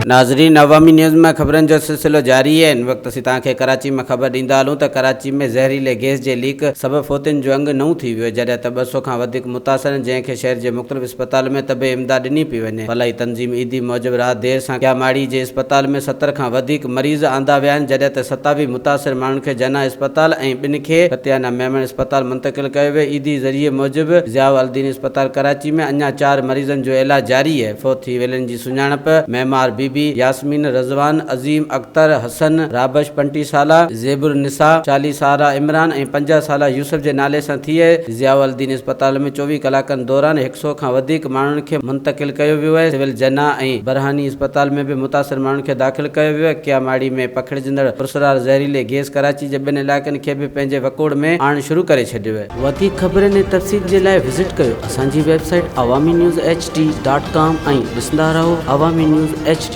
ناظرين عوامي نيوز مان خبرن جو سلسلو جاري آهي هن وقت اسين توهان کي ڪراچي مان خبر ڏيندا هلون ته ڪراچي ۾ زهريلي گئس جي ليڪ سبب فوتين جو انگ نو ٿي ويو جڏهن ته 200 کان وڌيڪ متاثرن جنهن کي شهر جي مختلف اسپتالن ۾ طبي امداد ڏني پئي وڃي فلاحي تنظيم ايڌي موجب رات دير سان ڪياماڙي جي اسپتال ۾ 70 کان وڌيڪ مريض آندا ويا آهن جڏهن ته 27 متاثر ماڻهن کي جناح اسپتال ۽ ٻن کي فتيانه ميمڻ اسپتال منتقل ڪيو ويو ايڌي ذريعي موجب ضياء الدين اسپتال ڪراچي ۾ اڃا چار مريضن جو علاج جاري آهي فوت ٿي ويلن جي سڃاڻپ معمار بي بي، ياسمين، رضوان، عظيم، اختر، حسن، رابش پنٽي سالا، زيب النساء، چاليهه سالا عمران ۽ 50 سالا يوسف جي نالي سان ٿي آهي. ضياء الدين اسپتال ۾ 24 ڪلاڪن دوران هڪ سئو کان وڌيڪ ماڻهن کي منتقل ڪيو ويو آهي. سول جناح ۽ برهاني اسپتال ۾ به متاثر ماڻهن کي داخل ڪيو ويو آهي. ڪياماڙي ۾ پکڙجندڙ پراسرار زهريلي گيس ڪراچي جي ٻين علائقن کي به پنهنجي وڪوڙ ۾ آڻڻ شروع ڪري ڇڏيو آهي. وڌيڪ خبرن ۽ تفصيل جي لاء وزٽ ڪيو اسان جي website Awami news H D dot com ۽ ڏسندا رهو عوامي نيوز ايڇ ڊي.